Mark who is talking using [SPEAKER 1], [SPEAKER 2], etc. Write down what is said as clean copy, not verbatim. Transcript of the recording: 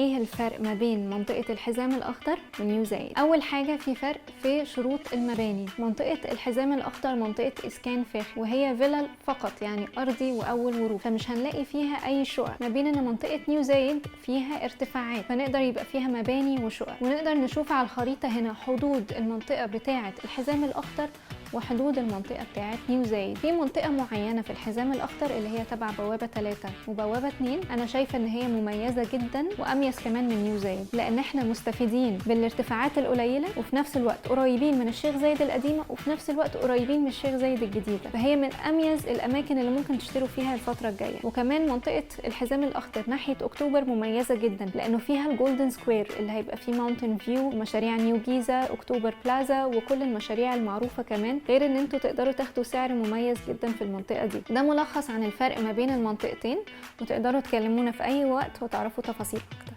[SPEAKER 1] ايه الفرق ما بين منطقة الحزام الأخضر ونيو زايد؟ أول حاجة في فرق في شروط المباني. منطقة الحزام الأخضر منطقة إسكان فاخر، وهي فيلل فقط، يعني أرضي وأول و roof، فمش هنلاقي فيها أي شقق. ما بين إن منطقة نيو زايد فيها ارتفاعات، فنقدر يبقى فيها مباني وشقق. ونقدر نشوف على الخريطة هنا حدود المنطقة بتاعة الحزام الأخضر وحدود المنطقة بتاعة نيو زايد. في منطقة معينة في الحزام الأخضر اللي هي تبع بوابة 3 وبوابة 2، أنا شايفة إن هي مميزة جدا وأميز كمان من نيو زايد، لأن احنا مستفيدين بالارتفاعات القليلة، وفي نفس الوقت قريبين من الشيخ زايد القديمة، وفي نفس الوقت قريبين من الشيخ زايد الجديدة، فهي من أميز الأماكن اللي ممكن تشتروا فيها الفترة الجاية. وكمان منطقة الحزام الأخضر ناحية أكتوبر مميزة جدا، لأنه فيها ال Golden Square اللي هيبقى فيه Mountain View، مشاريع نيو جيزة، أكتوبر بلازا، وكل المشاريع المعروفة كمان، غير ان انتوا تقدروا تاخدوا سعر مميز جدا في المنطقة دي. ده ملخص عن الفرق ما بين المنطقتين، وتقدروا تكلمونا في اي وقت وتعرفوا تفاصيل اكتر.